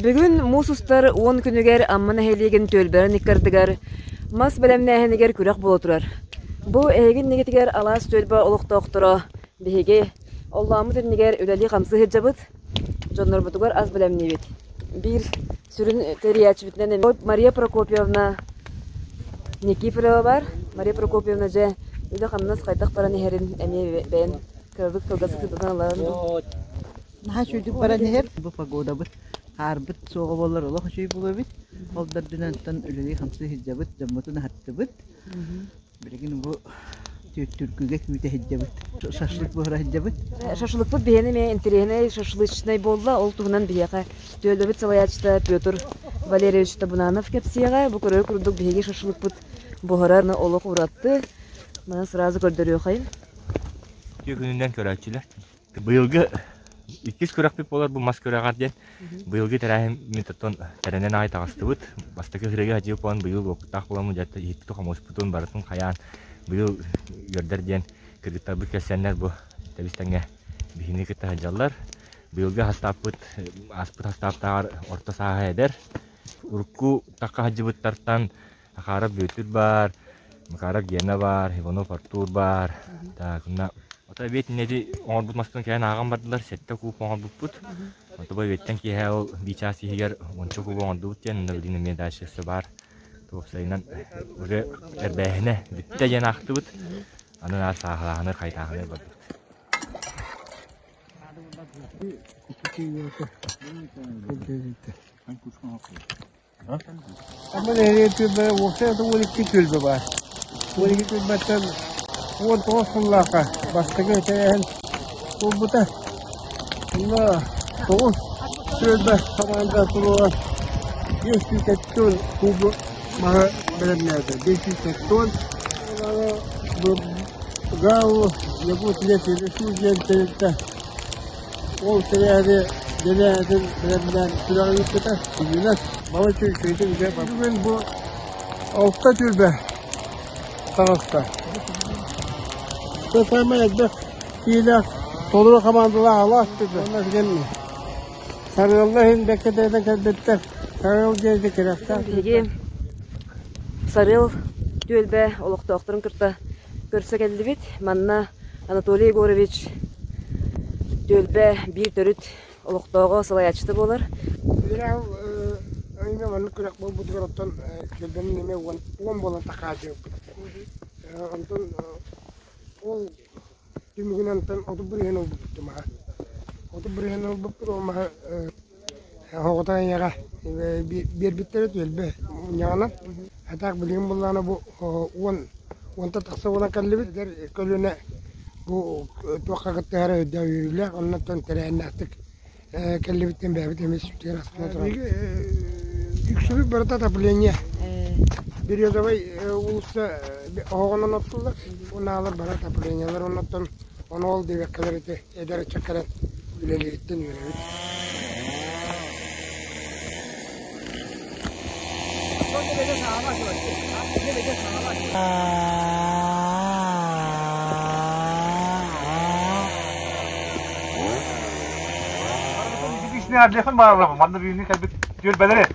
Бүгүн муус устар уон күнүгэр Амма нэһилиэгин түөлбэрин ыккардыгар мас бэлэмнээһинигэр күрэх буола турар. Бу эһиги иннигитигэр алаас түөлбэ олохтоохторо биһиги Оллооммут иннигэр үлэлии-хамсыы сылдьабыт, дьоннорбутугар ас бэлэмниибит. Биир сүрүн тэрийээччибитинэн Мария Прокопьевна Никифорова бар. Мария Прокопьевна дьэ үлэ-хамнас хайдах баран иһэрин эмиэ бэйэн кыратык кылгастык сырдатан ыларын дуу? Наһаа үчүгүйдүк баран иһэр. Бу погодабыт хаарбыт суоҕа буоллар олох үчүгэй буолуо эбит. Ол да үрдүнэн оттон үлэлии-хамсыы сылдьабыт, дьоммутун аһаттыбыт. Билигин бу түөртүүргүгэ күүтэ сылдьабыт. Шашлык буһара сылдьабыт. Шашлыкпыт биһиэнэ эмиэ интэриэһинэй шашлычнай буолла. Ол туһунан биһиэхэ түөлбэбит салайааччыта Петр Валерьевич Табунанов кэпсиэҕэ. Бу көрөр курдук биһиги шашлыкпыт буһарар олох ураты. Маны сразу көрдөрүөххэйин. Үтүө күнүнэн көрөөччүлэр. Быйылгы иккис күрэхпит буолар бу мас күрэҕэр диэн. Быйылгы тэрээһин мин оттон тэрэнэн аҕай таҕыстыбыт. Бастакы ырыга дьыл буолан быйыл уопуттаах буоламмыт дьэ иһиппитин-хомуспутун барытын хайаан быйыл үөрдэр диэн кыргыттарбыт кэлсэннэр бу тэбис-тэҥҥэ биһини кытта сылдьаллар. Быйылгы хастааппыт ааспыт хастааптааҕар орто сааһа эдэр. Урукку тахха сылдьыбыттартан Ахаров Бүөтүр баар, Макаров Гена баар, Иванов Артур баар. Так, мына ото эбиэт иннэти оҥорбут маспын кэлэн ааҕан бардылар, сэттэ кууп оҥорбуппут. Ото бу эбиэттэн киэһэ ол биир чаас иһигэр уонча кууп оҥордубут диэн, онно билигин эмиэ дальше өссө баар. Уопсайынан уже эрбээһинэ бүттэ диэн аахтыбыт. Аны наар сааһылааһыны, хайтааһыны барбыт. Амма нэһилиэгин түөлбэ уопсай 12 түөлбэ баар. 12 түөлбэттэн 19 сыллаахха бастакы тэрээһин буолбута. Онно тоҕус түөлбэ хамаанда туруоран 570 кубу маһы бэлэмнээтэ. 570 ГАУ Якутлесресурс диэн тэрилтэ Ол тэрээһини дэлээтин бэлэмнээн сүрэҕи ыыппыта. Күнүнэн балачча үчүгэйдик үлэ Бүгүн бу алта түөлбэ таҕыста. Саамай элбэх киилээх толору хамаандалаах алаас түөлбэ. Онно билэн Сарыалла иһин бэккэ тэйэн кэлбиттэр. Сарыал диэки кэрэхтээх. Биһиги Сарыал түөлбэ олохтоохторун кытта көрсө кэллибит. Манна Анатолий Егорович түөлбэ биир төрүт олохтооҕо, салайааччыта буолар. Үөрэх ыйга маннык күрэх буолбутугар оттон түөлбэнин эмиэ уон буолан тахаачыппыт. Онтон ол түмүгүнэн онтон 30 бырыһыан ылбыппыт маһа. 30 бырыһыан ылбыппыт ол маһы Оҕото ийэҕэ биэрбиттэрэ түөлбэ мунньаҕынан. Атаах билигин буоллаҕына бу уон уонтан тахса буолан кэллибит. Эдэр көлүөнэ бу туохха кыттыһара өйдөөх үөрүүлээх, оннуттан тэрээһиннээхтик кэллибиттэн бэйэбит эмиэ сүтүгэр астына турабыт. Үксүбүт барыта отопление. Березовай уулусса оһоҕунан оттуллар. Уонна бары отоплениелар оннуттан ону ол диэбэккэлэр ити эдэр ыччат кэлэн үлэлиириттэн үөрэбит. Исне баарлабын манна бүгүҥҥү кэлбит түөлбэлэри.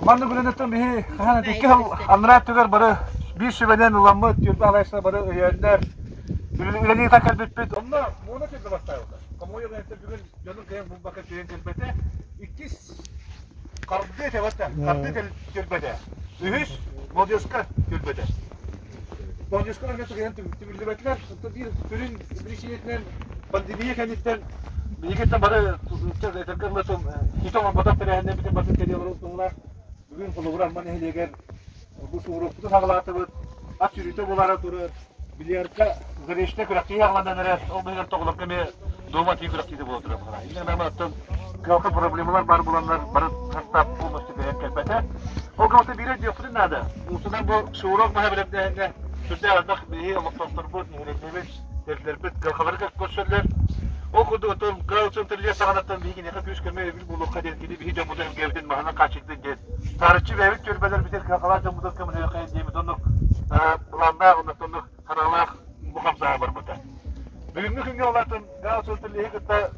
Манна күнүнүттэн биһи хаһан икки сыл анараа өттүгэр бары биир сүбэнэн ыламмыт түөлбэ халайсына бары өйөөннөр Үлэлии кэлбиппит. Онно муона түөлбэ бастаабыта. Хомойуох иһин бүгүн дьонум кыайан булбакка киирэн кэлбэтэ. Иккис хардыы тэбэтэ, хардыы түөлбэтэ. Үһүс молодежка түөлбэтэ. Молодежка эмиэ кыайан түмүллүбэтилэр. Онтон биир сүрүн биричиинэтинэн пандемия кэнниттэн биһигиттэн бары этэргэ дылы хит оҥорботох тэрээһиннэрбитин батын кэлиэ олорбутуҥҥа бүгүн холобура Амма нэһилиэгэр Бу суоруохпутун саҕалаатыбыт. Ат сүүрүүтэ буолаары турар. Бильярдка заречная күрэхтии аҕаланан эрэр. Ол быһыгар тоҕолорго эмиэ дуома тии күрэхтиитэ буола турар быһалаа. Инньэ гынан оттон кыалка проблемалар баар буоланнар бары састаап полностью кыайан кэлбэтэ. Ол гынан биирэ диэхпитин наада. Уусунан бу суурок маһа бэлэмнээһиҥҥэ сүрдээх элбэх биһи олохтоохторбут, нэһилиэнньэбит, тэрилтэлэрбит кыалкалары көрсөллөр. Ол курдук оттон кыал центрия саҕанаттан биһи киниэхэ күүс-көмө өйөбүл буолуохха диэн кини биһи дьоммутун өйгөөбүтүн маһынан хааччыйдын диэн Таарыччы бэйэбит түөлбэлэрбитин кыахалаах дьоммутун көмөлөһүөххэ диэммит оннук былааннаах, оннук санаалаах бу хамсааһын барбыта. Бүгүҥҥү күҥҥэ улаатан гаас үлэлиһи кытта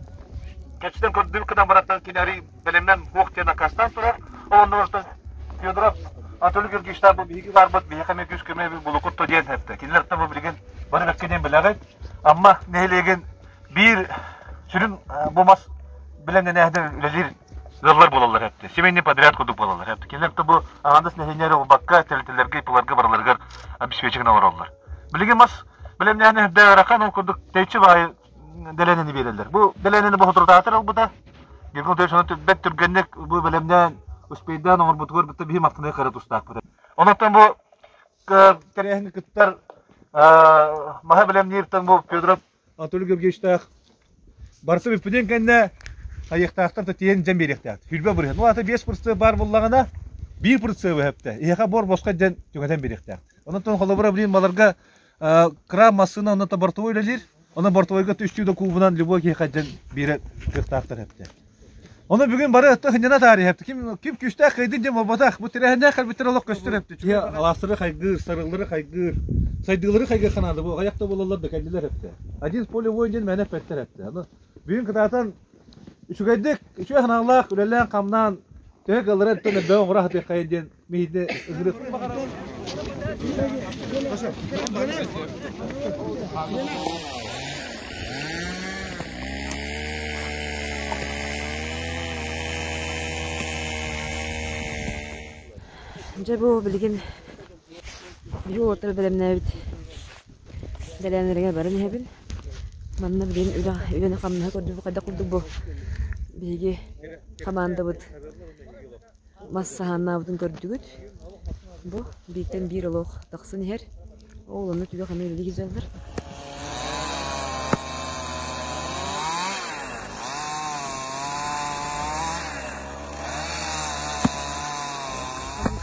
Кэпсэтэн көрдүм кытан бараттан кини арый бэлэмнэн хуох диэн аккаастаан турар. Ол оннугар Федоров Анатолий Георгиевичтаах бу биһиги баарбыт биһиэхэ эмиэ күүс-көмө булукут диэн эттэ. Кинилэр бу билигин бары бэркэ диэн билэҕит. Амма нэһилиэгин биир сүрүн бу мас бэлэмнэнээһинэ үлэлиир ыаллар буолаллар эптэ. Семейный подряд курдук буолаллар эптэ. Кинилэр бу аҥаардас нэһилиэнньэ эрэ буолбакка тэрилтэлэргэ, ИП-ларга барыларыгар обеспечение оҥороллор. Билигин мас бэлэмнээһинэ үрдээх ыарахан, ол курдук тэйиччи баайы дэлээнэни биэрэллэр. Бу дэлээнэни боһутурутаатар ылбыта. Герман Анатольевич ону бэрт түргэнник бу бэлэмнээн, успейдаан оҥорбутугар бытта биһи махтаныах эрэ тустаахпыт. Онон бу тэрээһини кыттар маһа бэлэмнииртэн бу Федоров Анатолий Георгиевичтаах барыта бүппүтүн кэннэ хайыахтаахтар да тиийэн дьэн биэриэхтээх. Хүрбэ бырыһын. Ол аата 5 процент баар буоллаҕына, 1 процент эһэптэ. Иһэхэ бор босхо дьэн түҥэтэн биэриэхтээх. Онон холобура блин баларга кран массыына онно бортовой үлэлиир. Онон бортовойга түстүү да куубунан любой киһиэхэ дьэн биэрэ кыахтаахтар эптэ. Ону бүгүн бары өттө хынньана таарыйа Ким ким күүстээх кыайдын диэн буолбатах. Бу тэрээһиннээх кэлбиттэр олох көстөр эптэ. Киһи алаастары хайгыыр, сарыллары хайгыыр, сайдыылары хайгыыр ханаада бу аҕыйах да буолаллар да кэллилэр эптэ. Один в поле воин диэн мээнэ эппэттэр эптэ. Аны бүгүн кытаатан үчүгэйдик, үчүгэй санаалаах үлэлээн-хамнаан төһө кыаллара өттөн элбэҕи оҥоро сатыаххайын диэн миһини ыҥырык. Дьэ бу билигин биһи уолаттар бэлэмнээбит дэлээннэригэр баран иһэбин. Манна билигин үлэ үлэни-хамнаһы көрдүбүт хайдах курдук бу биһиги хамаандабыт мас саһааннаабытын көрдүгүт. Бу бииртэн биир олох тахсан иһэр. Ол онно түгэх эмиэ үлэлии сылдьаллар.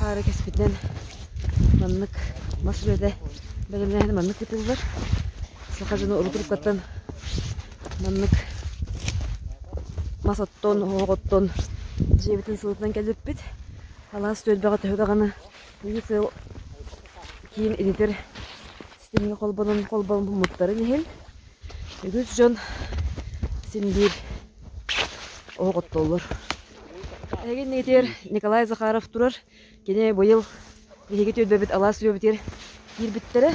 Хаары кэспитинэн маннык мас үлэтэ бэлэмнээһин маннык ыытыллар. Саха дьоно урут уруккаттан маннык мас оттон, оһох оттон дьиэбитин сылытынан кэлбиппит. Алаас түөлбэҕэ төһө даҕаны үгүс ыал киин ититэр ситимҥэ холбонон холбоммуттарын иһин үгүс дьон син биир оһох оттоллор. Эһиги иннигитигэр Николай Захаров турар. Кини быйыл биһиги түөлбэбит алаас түөлбэтигэр киирбиттэрэ.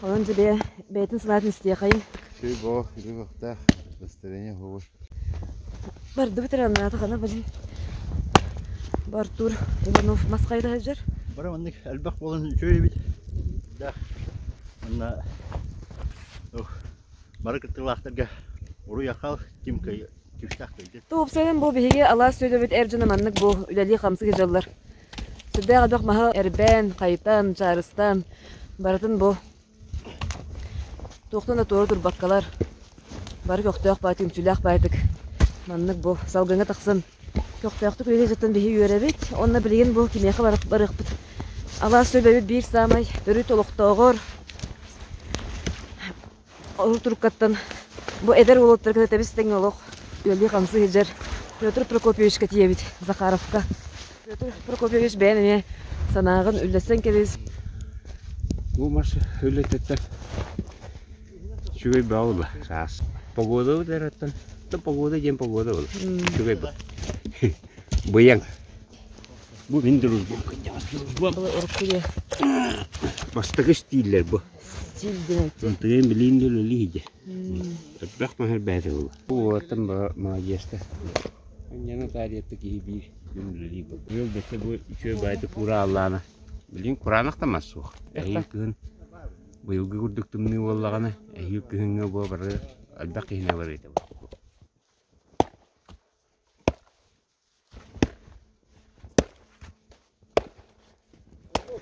Онон дьэ бэйэ бэйэтин санаатын истиэхэйин. Үчүгэй боо, үчүгэй настроение хоҕус. Бардыбыт эрэ анаата хана блин. Бу Артур Иванов мас хайда сылдьар. Бары маннык элбэх буолан үчүгэй эбит. Да. Манна бары кыттыылаахтарга уруй-ахал ким күүстээх кыайдын. Уопсайынан бу биһиги алаас түөлбэбит эр дьоно маннык бу үлэлии-хамсыы сылдьаллар. Сүрдээх элбэх маһы эрбээн, хайытан, чаарыстаан барытын бу туохтан да туора турбаккалар бары көхтөөх баай түмсүүлээх баайдык маннык бу салгыҥҥа тахсан көхтөөхтүк үлэлии сылдьан биһи үөрэбит. Уонна билигин бу кимиэхэ барыахпыт алаас түөлбэбит биир саамай төрүт олохтооҕор Ол туруккаттан бу эдэр уолаттары кытта тэбис-тэҥҥэ олох үлэлии-хамсыы сылдьар Петр Прокопьевичка тиийэбит, Захаровка. Петр Прокопьевич бэйэн эмиэ санааҕын үллэстэн кэбис. Бу мас үлэтиттэн үчүгэй бөҕө саас. Погода эраттан да погода диэн погода була. Үчүгэй бу. Быйаҥ. Бу мин дружбам кынньаҕас дружбам. Бастакы стиллэр бу. Стиль диэн Антыгын билиин да үлэлии иһдэ. Элбэх маһар бэйэтэ була. Бу уолаттан маладьыастар. Анньана таарыйатта киһи биир күн үлэлии буолла. Быйыл бэсэ бу үчүгэй баайда куура ааллаана. Билигин кураанах да мас суох. Эһиил кыһын быйылгы курдук тымныы буоллаҕына, эһиил кыһыҥҥа буо бары элбэх киһини барыа этэ.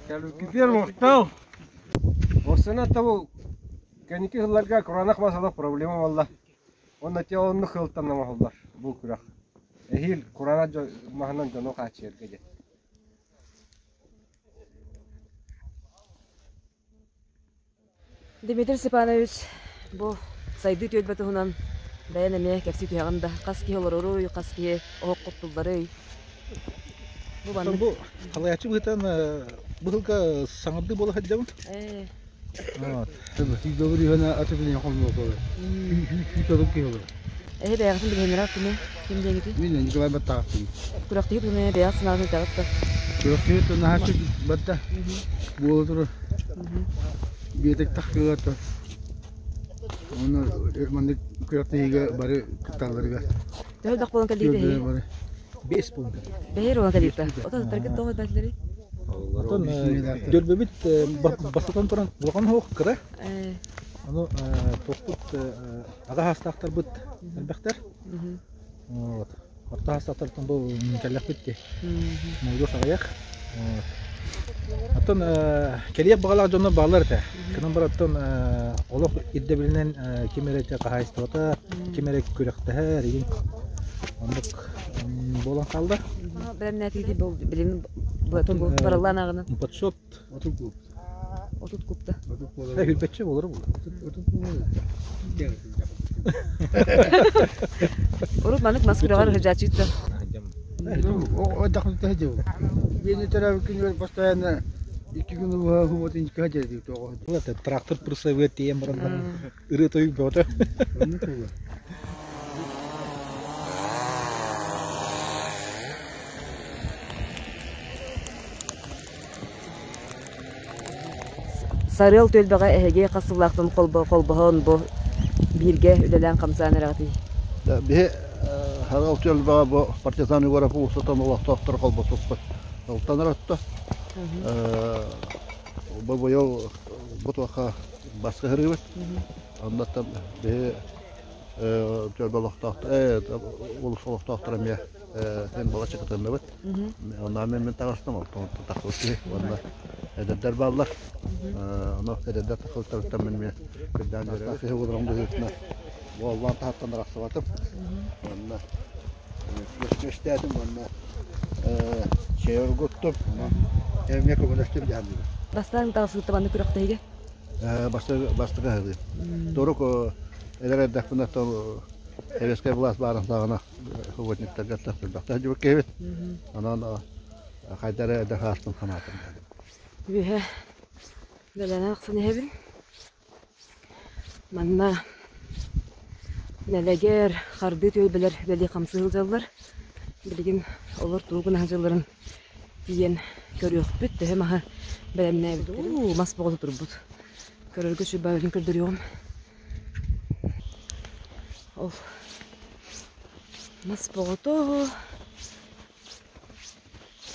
Кэлбиккитигэр махтал! Орсена того кэнники сылларга кураанах масалах проблема буолла. Уонна те оннук сылтан оҥоһуллар бу күрэх. Эһиил кураанах маһынан дьону хааччыйарга диэн. Дмитрий Степанович, бу сайдыы түөлбэ туһунан бэйэн эмиэ кэпсии түһэҕин да, хас киһи олороруй, хас киһи оһох хоттулларый? Бу маннык. Бу халаяччы быһыытынан быһылга саҥардыы буола сылдьабын. Эһи бэйэҕитин билиһиннэрэ кими? Ким диэҥитий? Мин Николай Баттаҕаппын. Күрэхтэһии туһунан бэйэҕит санаатын этэҕит да? Күрэхтэһии туһунан барда. Буола турар. Биэтэк тахсыылар то. Онно маннык күрэхтэһиигэ бары кытталларыгар. Төһө элбэх буолан кэллигит эһиги? Бары. Бес буолан кэллик. Бэһиэр буолан кэллигит Отон ыттаргыт тоҕо элбээтилэрий? Отон дөрбөбүт бастатан туран улахан оһох кыра. Ону туохпут аҕа хаастаахтарбыт элбэхтэр. Вот. Орто хаастаахтартан бу кэллэхпит дии. Молодежь аҕыйах. Вот. Оттон кэлиэх баҕалаах дьоннор бааллар этэ. Кынан бараттан олох ирдэбилинэн ким эрэ хаһаайыстыбата, ким эрэ күрэхтэһэр, игин оннук буолан хаалла. Бэлэмнээтигит билим барыллаан ааҕынан. Подсчет 30 куб. 30 кубта. Хүрбэччэ буолара буолар. 30 буолар. Урут маннык мас күрэҕэр ыһыдьааччыта. Постоянно икки күн Трактор прысавыа тиийэн баран ырыа тойук бөҕөтө. Сарыал түөлбэҕэ эһиги хас сыллаахтан холбоһон бу бииргэ үлэлээн хамсаан эрэҕитий? Биһи Сарыал түөлбэҕэ бу партизан Егоров уулуссатын олохтоохторо холбоспуппут. Алтан ыратта. Бу быйыл бу туохха баскыһырыыбыт. Оннуттан биһи түөлбэ олохтоохтор, уулусса олохтоохторо эмиэ син балачча кытынныбыт. Онно мин таҕыстым, оттон тахсыбыт киһи уонна эдэрдэр бааллар. Ону эдэрдэр тахсыбыттарыттан мин эмиэ кырдаан үөрэбит. Киһи буоларым быһыытынан буоллаан таһыттан арахсыбатым. Уонна күөстээтим уонна чэй оргуттум. Онон эмиэ көмөлөстүм дьаһанныбын. Бастаан таҕысыытта маннык күрэхтэһиигэ? Бастакы аһылыы. Торук эдэр эрдэхпинэ советскай власть баарын саҕана Субботниктарга тахсыбахта сылдьыбыт киһибит. Онон хайда эрэ эдэр сааспын санаатым. Үөһэ дэлэнэн ахсын иһэбин. Манна нэлэгэр хардыы түөлбэлэр үлэлии хамсыы сылдьаллар. Билигин олор тугу гына сылдьалларын тиийэн көрүөхпүт. Төһө маһы бэлэмнээбит. Уу, мас боҕото турбут. Көрөргө сүрбэбитин көрдөрүөҕүм. Ол мас боҕото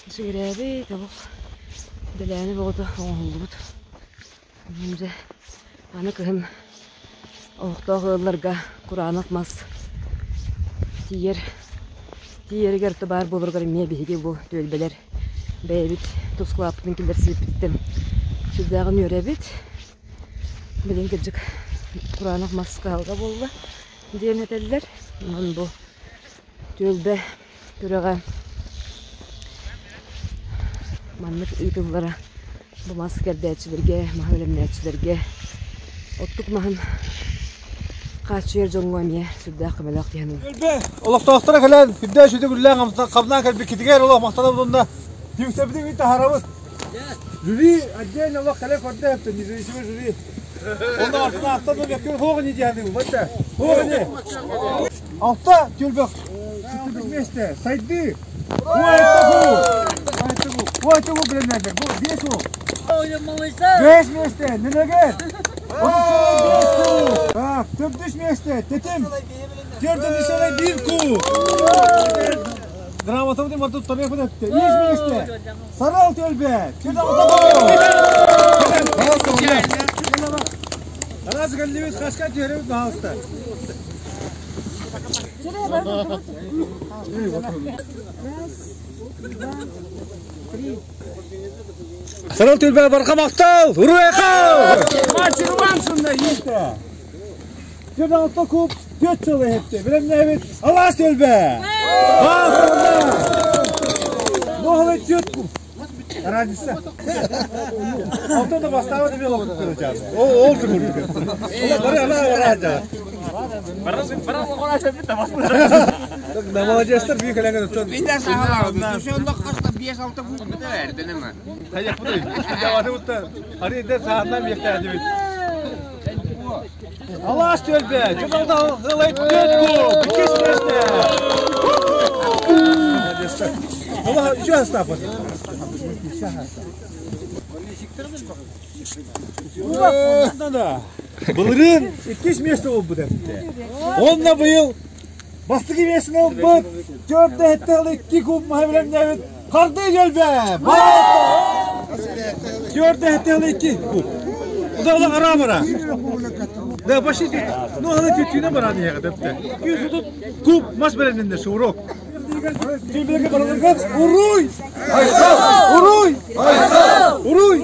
дьиҥирээбит олох дэлээни боҕото оҥоһуллубут. Дьэ аны кыһын олохтоох ыалларга кураанах мас тиийэр тиийэригэр баар буоларыгар эмиэ биһиги бу түөлбэлэр бэйэбит тус кылааппытын киллэрсибиппититтэн сүрдээҕин үөрэбит. Билигин кырдьык кураанах мас кыһалҕа буолла диэн этэллэр. Онон бу түөлбэ күрэҕэ маннык ыытыллара бу мас кэрдээччилэргэ, маһы бэлэмнээччилэргэ оттук маһын хааччыйар дьоҥҥо эмиэ сүрдээх көмөлөөх дии саныыбын. Түөлбэ олохтоохторо кэлэн үрдээх сүдү үлэлээн хамнаан кэлбиккитигэр олох махтанабыт уонна түмсэбитин таһаарабыт. Жюри отдельно олох кэлэн көрдө өптө независимый жюри. Онно артына ахта да бэккэ хоҕ не диһаны бачча. Хоҕ не. Алта түөлбэх сыттыбыт месте сайды. Уайтагу билемнердер. Бу бес ол. Бес месте нелегер. Так, төрдүс месте тетим. Төрдүс бир ку. Грамотабытын барытын туттарыахпыт эттэ. Үс миэстэ. Сарал түөлбэ. Араас кэллибит, хаска түһэрэбит, баһаалыста. Сарал түөлбэ барха махтал! Уруйхал! Мачырман сында ийте. 46 куб 4 сыл иһитти. Билэмнээбит алаас түөлбэ! Моһолой 4 куб. Разница. Онтон да бастаабыт эмиэ олох кытта Ол курдук. Бары ана бараача. На молодецтар бии кэлэҥэн оттон. Хайаппыт. Жаваты бутта. Ари дер саатынан биэхтээдибит. Алаас түөлбэ, Дьыбалда ылай түөрт куб, иккис миэстэ. Ола үчү астаппыт. Былырыын иккис миэстэ буолбут эбит. Онно быйыл бастакы миэстэни ылбыт, төрт эһэттэҕил икки куб маһы бэлэмнээбит Хардыы түөлбэ! Төрт эһэттэҕил икки куб. Удала араа бара. Да, почти ну, аны түтүүнэ баран иһэҕэ дөптө. Күүс куб мас бэлэмнэннэ урок. Түөлбэлэргэ бараларгар уруй! Уруй! Уруй!